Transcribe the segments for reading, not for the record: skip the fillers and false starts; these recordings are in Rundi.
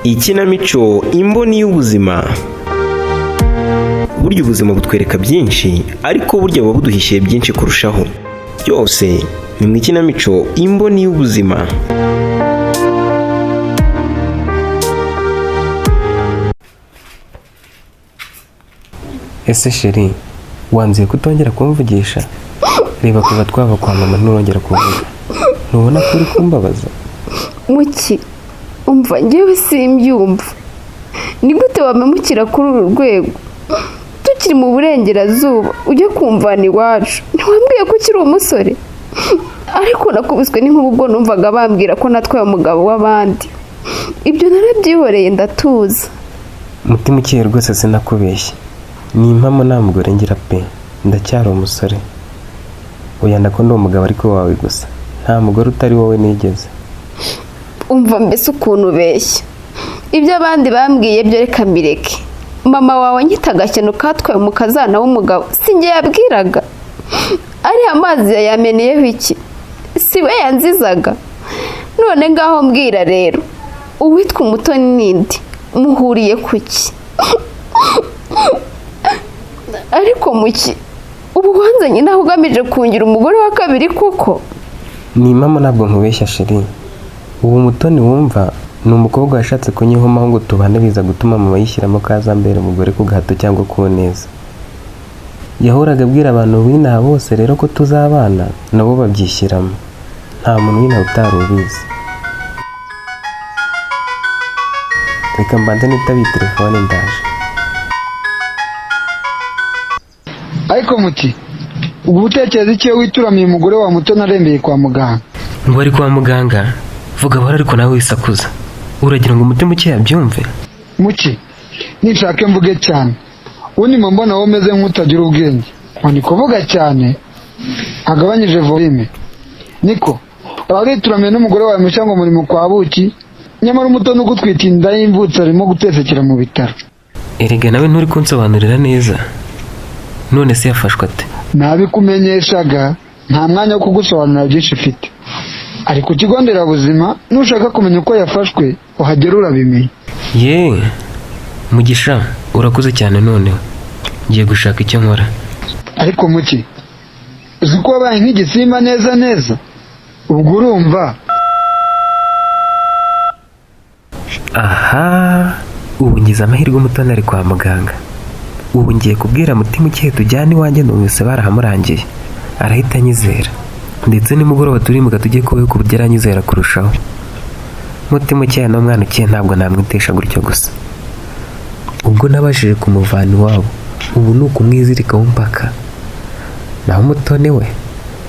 Ikinamico Imboni y'Ubuzima. Burya ubuzima butwereka byinshi, ariko burya buba buduhishiye byinshi kurushaho. Byose ni mu ikinamico Imboni y'Ubuzima. Ese chérie, wanzuye kutongera kumvugisha? Reba kuva twava kwa mama nturongera kuvuga. Ntubona ko uri kumbabaza? Muki, umva, njyewe simbyumva. Ni gute wamemukira kuri uru rwego? Tukiri mu burengerazuba ujye kumvana iwacu, ntiwambwiye ko ukiri umusore? Ariko nakubiswe n'inkuba ubwo numvaga bambwira ko natwaye umugabo w'abandi. Ibyo narabyihoreye ndatuza. Mutima ukeye rwose sinakubeshye. Ni impamo nta mugore ngira pe, ndacyari umusore. Oya, ndakunda uwo mugabo ariko wawe gusa. Nta mugore utari wowe nigeze. Umva mbese ukuntu ubeshya. Ibyo abandi bambwiye byo reka mbireke. Mama wawe anyita agashyano katwaye umukazana w'umugabo, si njye yabwiraga. Ariya mazi yayameneyeho iki? Si we yanzizaga? None ngaho mbwira rero, uwitwa Umutoni ninde? Muhuriye kuki? Ariko muki, ubu wanzanye naho ugamije kungira umugore wa kabiri koko? Ni impamo ntabwo nkubeshya chérie. Ubu Mutoni wumva ni umukobwa washatse kunyihomaho ngo tubane, biza gutuma mama yishyiramo ko azambera umugore ku gahato cyangwa ku neza. Yahoraga abwira abantu b'inaha bose rero ko tuzabana, nabo babyishyiramo. Nta muntu w'inaha utari ubizi. Reka mbanze nitabe telefone, ndaje. Ariko muti, ubwo utekereza iki iyo wituramiye umugore wa Mutoni arembeye kwa muganga? Ngo ari kwa muganga? Vuga buhoro ariko nawe wisakuza. Uragira ngo umutima ukeye abyumve? Muki, ninshake mvuge cyane. Ubundi mba mbona wowe umeze nk'utagira ubwenge. Ngo ni kuvuga cyane agabanyije volume. Niko, waba wituramiye n'umugore wawe mushya ngo muri mu kwa buki, nyamara Umutoni ugutwita inda y'imvutsi arimo gutesekera mu bitaro. Erega nawe nturi kunsobanurira neza. None se yafashwe ate? Nabikumenyeshaga, nta mwanya wo kugusobanurira byinshi mfite. Ari ku kigo nderabuzima, nushaka kumenya uko yafashwe uhagera urabimenya. Ye, Mugisha, urakoze cyane noneho. Ngiye gushaka icyo nkora. Ariko muki, uzi ko wabaye nk'igisimba neza neza? Ubwo urumva? Aha, ubu ngize amahirwe Umutoni ari kwa muganga. Ubu ngiye kubwira Mutima ukeye tujyane iwanjye, numvise barahamurangiye. Arahita anyizera. Ndetse nimugoroba turimuka tujye kubaho ku buryo aranyizera kurushaho. Mutima ukeye n'umwana ukeye ntabwo namwitesha gutyo gusa. Ubwo nabashije kumuvana iwabo, ubu ni ukumwizirikaho mpaka. Naho Umutoni we,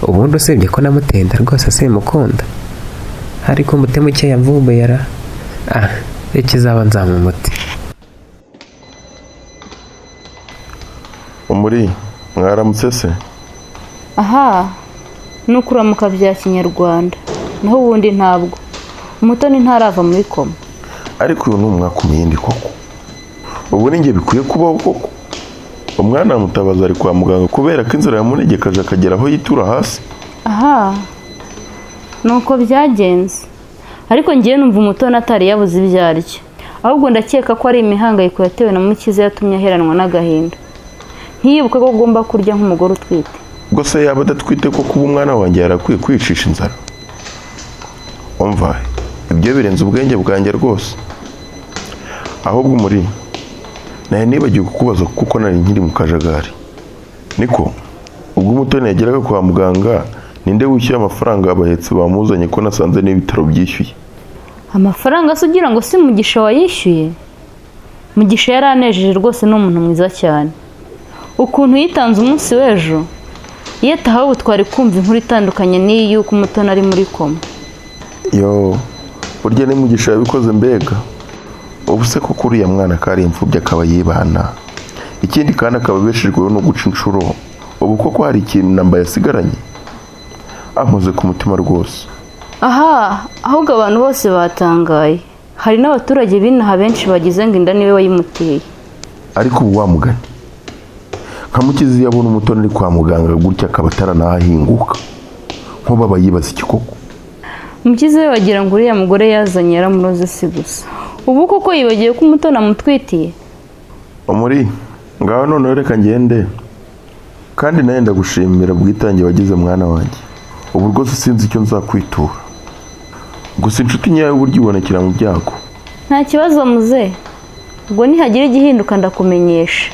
ubundi usibye ko namutenda rwose simukunda. Ariko Mutima ukeye yamvumbuye ara. Ah, ikizaba nzamumuti. Umuri mwaramutse se? Aha ni ukuramuka bya kinyarwanda, naho ubundi ntabwo Umutoni ntarava muri koma. Ariko uyu ni umwaka umuyindi koko. Ubu ni njye bikwiye kubaho koko. Umwana wa Mutabazi ari kwa muganga kubera ko inzara yamunegekaje akagera aho yitura hasi. Aha ni uko byagenze, ariko ngewe numva Umutoni atari yabuze ibyo arya, ahubwo ndakeka ko ari imihangayiko yatewe na Mukiza yatumye aheranwa n'agahinda, ntiyibuke ko agomba kurya nk'umugore utwite. Ubwo se yaba adatwite ko kuba umwana wanjye yarakwiye kwicisha inzara? Umva, ibyo birenze ubwenge bwanjye rwose. Ahubwo muri nari nibagiwe kukubaza kuko nari nkiri mu kajagari. Niko, ubwo Umutoni yageraga kwa muganga, ninde wishyuye amafaranga abahetsi bamuzanye ko nasanze n'ibitaro byishyuye? Amafaranga se ugira ngo si Mugisha wayishyuye? Mugisha yaranejeje rwose, ni umuntu mwiza cyane. Ukuntu yitanze umunsi w'ejo, iyo atahawe ubu twari kumva inkuru itandukanye n'iyi y'uko Umutoni ari muri koma. Yo, burya ni Mugisha yabikoze mbega. Ubu se koko uriya mwana ko ari imfubyi akaba yibana, ikindi kandi akaba abeshejweho no guca inshuro, ubu koko hari ikintu namba yasigaranye? Ankoze ku mutima rwose. Aha, ahubwo abantu bose batangaye. Hari n'abaturage b'inaha benshi bagize ngo inda niwe wayimuteye. Ariko ubu wamugani nka Mukizi iyo abona Umutoni ari kwa muganga gutya akaba ataranahahinguka, nkuba aba yibaza iki koko? Mukiza we wagira ngo uriya mugore yazanye yaramuroze si gusa. Ubu koko yibagiwe ko Umutoni amutwitiye? Umuri ngaho noneho reka ngende, kandi nawe ndagushimira ubwitange wagize mwana wanjye. Ubu rwose sinzi icyo nzakwitura, gusa inshuti nyayo burya ibonekera mu byago. Nta kibazo muze, ubwo nihagira igihinduka ndakumenyesha.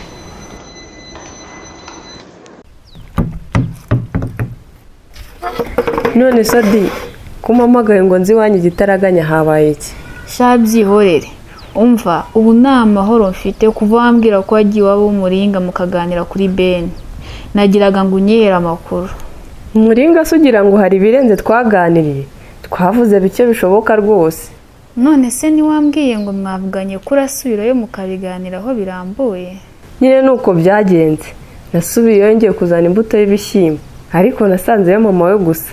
None sadi kumpamagaye ngo nzi iwanyu igitaraganya habaye iki? Sha byihorere, umva ubu ni amahoro mfite kuva wambwira ko wagiye iwabo w'Umuringa mukaganira kuri Beni. Nagiraga ngo unyihere amakuru. Umuringa se ugira ngo hari ibirenze twaganiriye? Twavuze bike bishoboka rwose. None se ntiwambwiye ngo mwavuganye ko urasubirayo mukabiganiraho birambuye? Nyine ni uko byagenze, nasubiyeyo ngiye kuzana imbuto y'ibishyimbo, ariko nasanzeyo mama we gusa.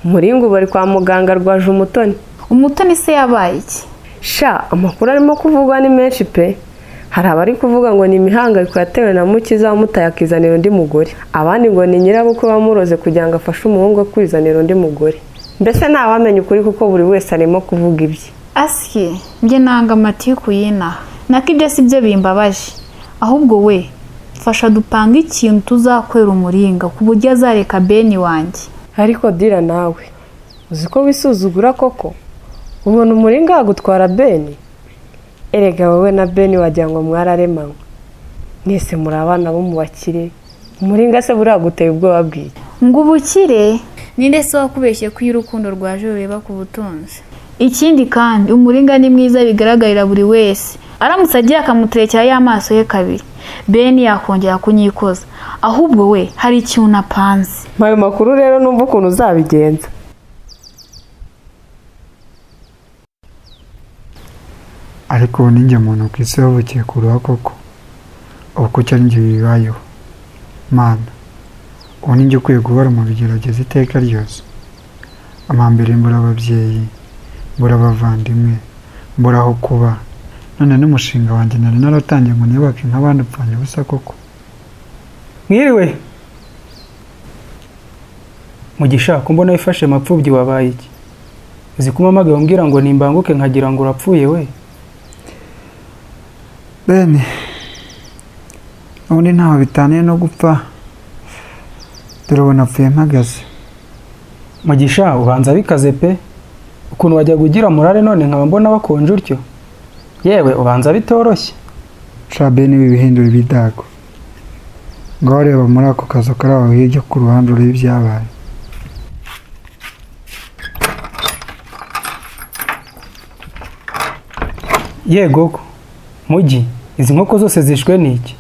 Umuringa ubu ari kwa muganga arwaje Umutoni. Umutoni se yabaye iki? Sha amakuru arimo kuvugwa ni menshi pe. Hari abari kuvuga ngo ni imihangayiko yatewe na Mukiza wamutaye akizanira undi mugore, abandi ngo ni nyirabukwe wamuroze kugira ngo afashe umuhungu we kwizanira undi mugore. Mbese ntawamenya ukuri kuko buri wese arimo kuvuga ibye. Asye njye nanga amatiku y'inaha, nako ibyo si byo bimbabaje, ahubwo we mfasha dupange ikintu tuzakorera Umuringa ku buryo azareka Beni wanjye. Ariko dira nawe uzi ko wisuzugura koko? Ubona Umuringa yagutwara Beni? Erega wowe na Beni wagira ngo mwararemanywe, mwese muri abana bo mu bakire. Umuringa se buriya aguteye ubwoba bw'iki? Ngo ubukire? Ninde se wakubeshye ko iyo urukundo rwaje rureba ku butunzi? Ikindi kandi Umuringa ni mwiza bigaragarira buri wese, aramutse agiye akamuterekera y'amaso ye kabiri, Beni yakongera kunyikoza. Ahubwo we hari ikintu apanze. Ayo makuru rero numva ukuntu uzabigenza. Ariko ubu ninjye muntu ku isi wavukiye kuruha koko? Ubu kuki ari njye bibayeho? Mana, ubu ninjye ukwiye guhora mu bigeragezo iteka ryose. Amambere mbura ababyeyi, mbura abavandimwe, mbura aho kuba, none n'umushinga wanjye nari naratangiye ngo niyubake nk'abandi upfanye ubusa koko. Mwiriwe Mugisha, ko mbona wifashe mapfubyi wabaye iki? Uzi ko umpamagaye umbwira ngo nimbanguke nkagira ngo urapfuye we? Bene, ubundi ntaho bitaniye no gupfa, dore ubu napfuye mpagaze. Mugisha ubanza bikaze pe, ukuntu wajyaga ugira murare none nkaba mbona bakonje utyo. Yewe ubanza bitoroshye. Sha Bene, ibi bihindura ibidago. Ngaho reba muri ako kazu kari aho hirya ku ruhande urebe ibyabaye. Yego ko Mugi, izi nkoko zose zishwe n'iki?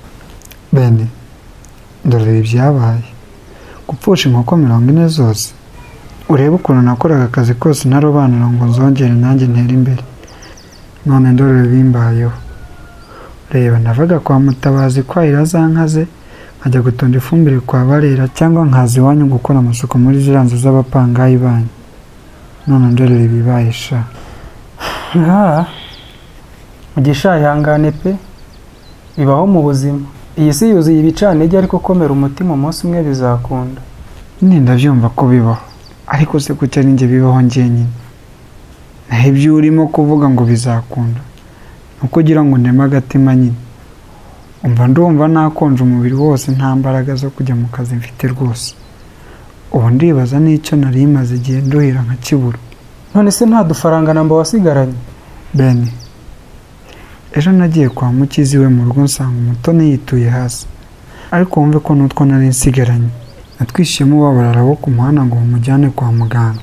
Bene, ndorera ibyabaye. Gupfusha inkoko 40 zose. Urebe ukuntu nakoraga akazi kose ntarobanura ngo nzongere nanjye ntere imbere. None ndorera bimbayeho. Reba navaga kwa Mutabazi kwahira za nka ze, nkajya gutunda ifumbire kwa Barera cyangwa nkaza iwanyu gukora amasuku muri ziriya nzu z'abapangayi banyu. None ndorera ibibaye sha. Mugisha ihangane pe, bibaho mu buzima. Iyi si yuzuye ibicantege, ariko komera umutima umunsi umwe bizakunda. Nyine ndabyumva ko bibaho, ariko se kuki ari njye bibaho njyenyine? Naho ibyo urimo kuvuga ngo bizakunda ni uko ugira ngo ndeme agatima nyine. Umva ndumva nakonje umubiri wose, nta mbaraga zo kujya mu kazi mfite rwose. Ubu ndibaza n'icyo nari maze igihe nduhira nkakibura. None se nta dufaranga namba wasigaranye? Bene, ejo nagiye kwa Mukizi we mu rugo nsanga Umutoni yituye hasi, ariko wumve ko n'utwo nari nsigaranye natwishyuyemo babarara bo ku muhanda ngo bamujyane kwa muganga.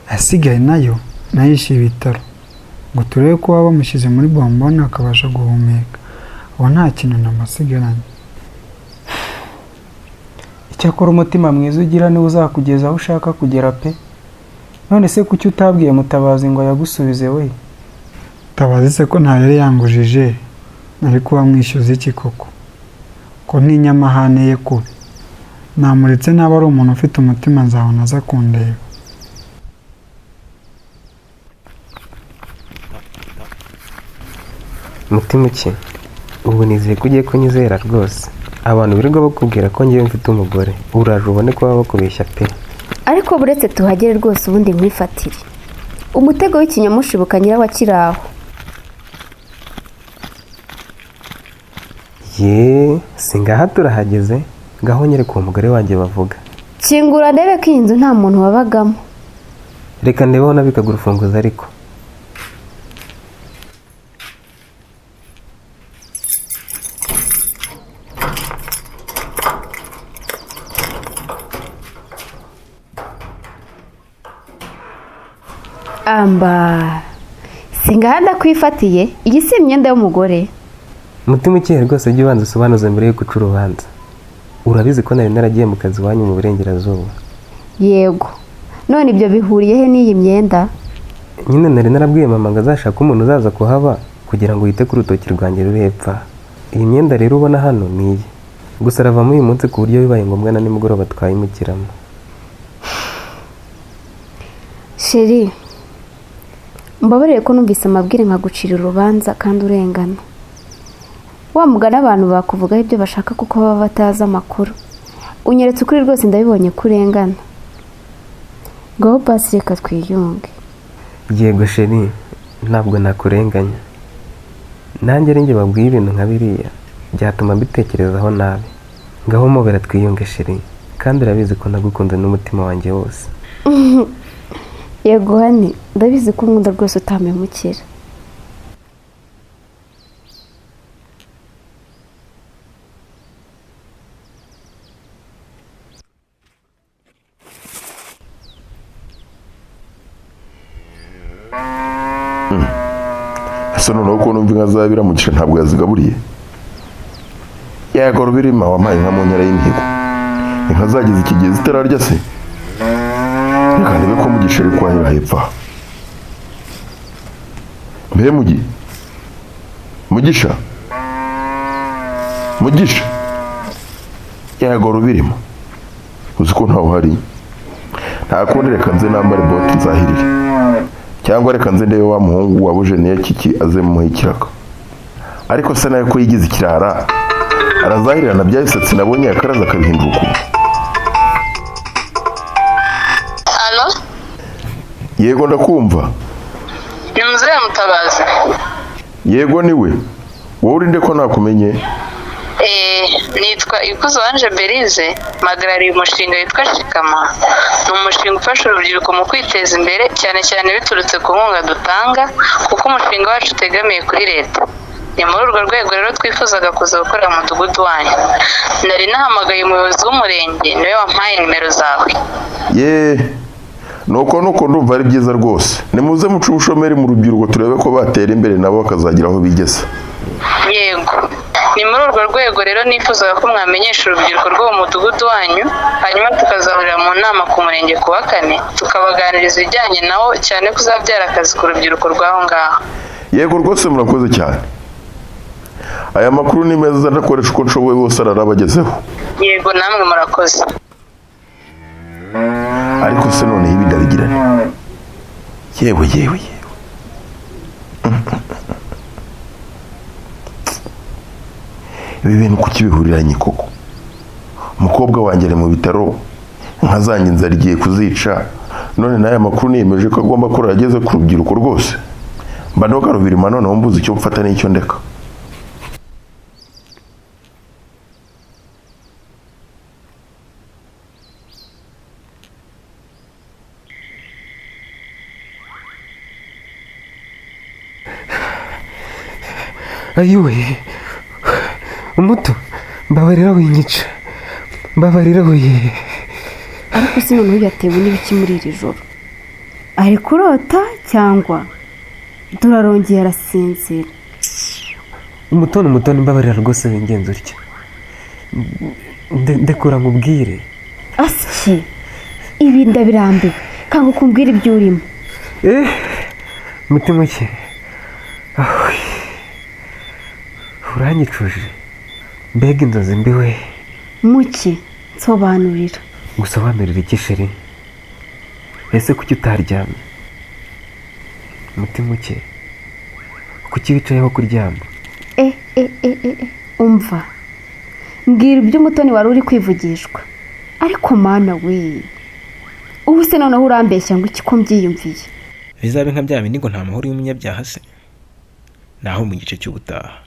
Asigaye nayo nayishyuye ibitaro ngo turebe ko baba bamushyize muri bombone akabasha guhumeka. Ubu nta kintu namasigaranye. Icyakora umutima mwiza ugira niwo uzakugeza aho ushaka kugera pe. None se kuki utabwiye Mutabazi ngo yagusubize we? Mutabazi se ko nta yari yangujije, nari kuba mwishyuza iki koko? Ko ntinyamahane ye kubi. Namuretse naba ari umuntu ufite umutima nzabona aza kundeba. Mutima uke, ubu nizeye ko ugiye kunyizera rwose. Abantu birirwa bakubwira ko ngewe mfite umugore, uraje ubone ko baba bakubeshya pe. Ariko buretse tuhagere rwose ubundi nkwifatire. Umutego w'ikinyamushibuka nyirawo akiri aho. Ye, singaha turahageze. Ngaho nyereka uwo mugore wanjye bavuga. Kingura ndebe ko iyi nzu nta muntu wabagamo. Reka ndebeho nabikaga urufunguzo ariko. Amba, singaha ndakwifatiye, iyi si imyenda y'umugore. Mutima ukeye rwose, jya ubanza usobanuze mbere yo guca urubanza. Urabizi ko nari naragiye mu kazi iwanyu mu burengerazuba. Yego, none ibyo bihuriye he n'iyi myenda? Nyine nari narabwiye mama ngo azashake umuntu uzaza kuhaba kugira ngo yite ku rutoki rwanjye ruri hepfo aha. Iyi myenda rero ubona hano ni iye. Gusa aravamo uyu munsi ku buryo bibaye ngombwa na nimugoroba twayimukiramo. Sheri, mbabarire ko numvise amabwire nkagucira urubanza kandi urengana. Wa mugani abantu bakuvugaho ibyo bashaka kuko baba batazi amakuru. Unyeretse ukuri rwose, ndabibonye ko urengana. Ngaho basi reka twiyunge. Yego sheri, ntabwo nakurenganya. Nanjye ari njye babwiye ibintu nka biriya byatuma mbitekerezaho nabi. Ngaho mubera twiyunge sheri, kandi urabizi ko nagukunze n'umutima wanjye wose. Yego hani, ndabizi ko unkunda rwose utampemukira. Ese noneho ko numva inka zabira Mugisha ntabwo yazigaburiye? Yego Rubirima, wampaye inka mu nkera y'imihigo. Inka zageze iki gihe zitararya se? Reka ndebe ko Mugisha ari kwahira hepfo aha. Mbe Mugi, Mugisha, Mugisha. Yego Rubirima, uzi ko ntawe uhari? Nta kundi, reka nze nambare bote nzahirire, cyangwa reka nze ndebe wa muhungu wabuje niyo kiki aze mumuhe ikiraka. Ariko se nawe ko yigize ikirara, arazahirira na bya bisatsi nabonye yakaraza akabihindura ukuntu. Alo? Yego ndakumva. Ni muzehe Mutabazi? Yego niwe. Wowe urinde ko nakumenye? Nitwa Ikuzo Ange Berize, mpagarariye umushinga witwa Shikama. Ni umushinga ufasha urubyiruko mu kwiteza imbere, cyane cyane biturutse ku nkunga dutanga, kuko umushinga wacu utegamiye kuri leta. Ni muri urwo rwego rero twifuzaga kuza gukorera mu mudugudu wanyu. Nari nahamagaye umuyobozi w'umurenge, niwe wampaye nimero zawe. Ye, nuko ndumva ari byiza rwose. Nimuze muce ubushomeri mu rubyiruko turebe ko batera imbere nabo bakazagira aho bigeza. Yego, ni muri urwo rwego rero nifuzaga ko mwamenyesha urubyiruko rwo mu mudugudu wanyu, hanyuma tukazahurira mu nama ku murenge ku wa kane, tukabaganiriza ibijyanye nawo, cyane ko uzabyara akazi ku rubyiruko rw'aho ngaho. Yego rwose murakoze cyane. Aya makuru ni meza, ndakoresha uko nshoboye bose ararabagezeho. Yego namwe murakoze. Ariko se noneho ibi ndabigirane? Yewe yewe yewe. Ibi bintu kuki bihuriranye koko? Umukobwa wanjye ari mu bitaro, inka zanjye inzara igiye kuzica, none n'aya makuru niyemeje ko agomba kurara ageze ku rubyiruko rwose. Mba ndoga Rubirima noneho mbuze icyo mfata n'icyo ndeka. Ayiwe, umuto, mbabarira winyica, mbabarira we. Ariko se noneho yatewe n'ibiki muri iri joro? Ari kurota cyangwa turarongeye arasinzira? Umutoni, umutoni, mbabarira rwose wingenza utya. Ndekura nkubwire. Asiki, ibi ndabirambiwe, kanga kumbwira ibyo urimo. Mutima uke, uranyicuje. Mbega inzozi mbi we. Muki, nsobanurira. Gusobanurira iki sheri? Ese kuki utaryamye? Mutima uke, kuki wicayeho kuryama? Umva, mbwira iby'Umutoni wari uri kwivugishwa. Ariko mana we, ubu se noneho urambeshya ngo iki ko mbyiyumviye? Bizabe nka bya bindi ngo nta mahoro y'umunyabyaha se? Naho mu gice cy'ubutaha.